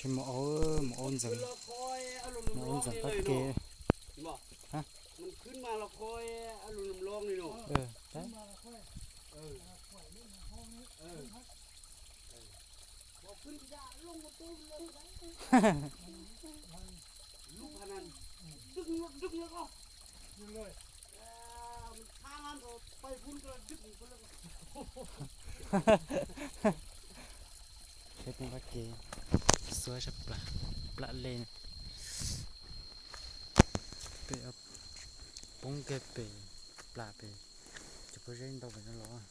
Mus ua, mus ua ntxeev, mus ua ntxeev qab ke. Peb poob qab ke, xuab sab plam, plam le. Peb poob kiag pem plam pem, cov pob zeb ntau pem no los.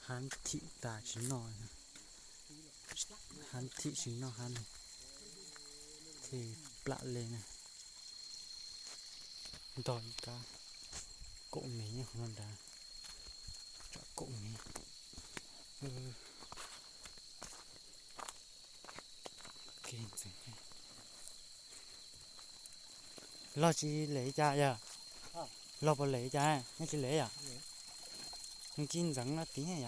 Hab thim tas tsis noj, hab thim tsis noj hab, thiaj plam le na. Ntog ib kab kaum mev nyob hauv no nrad, tsam kaum mev. Log tsis lem li cas yog? Log puas lem li cas? Neb tsis lem yom? Nws tsis ntxeev no tid yom?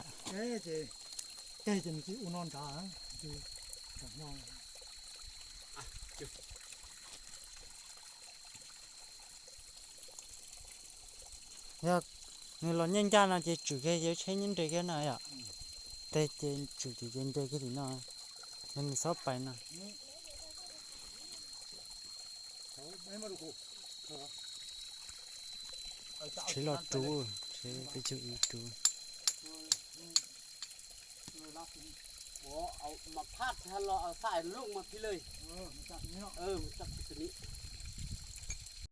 Yog nws los nyiaj ncaj no ces tsum kiag yawg tsheb nyob nres kiag no yom? Tej ces tsum tim ces nres kiag tim no, yog nws xob pais no. Tsheb los rub, tsheb peb caug ib rub.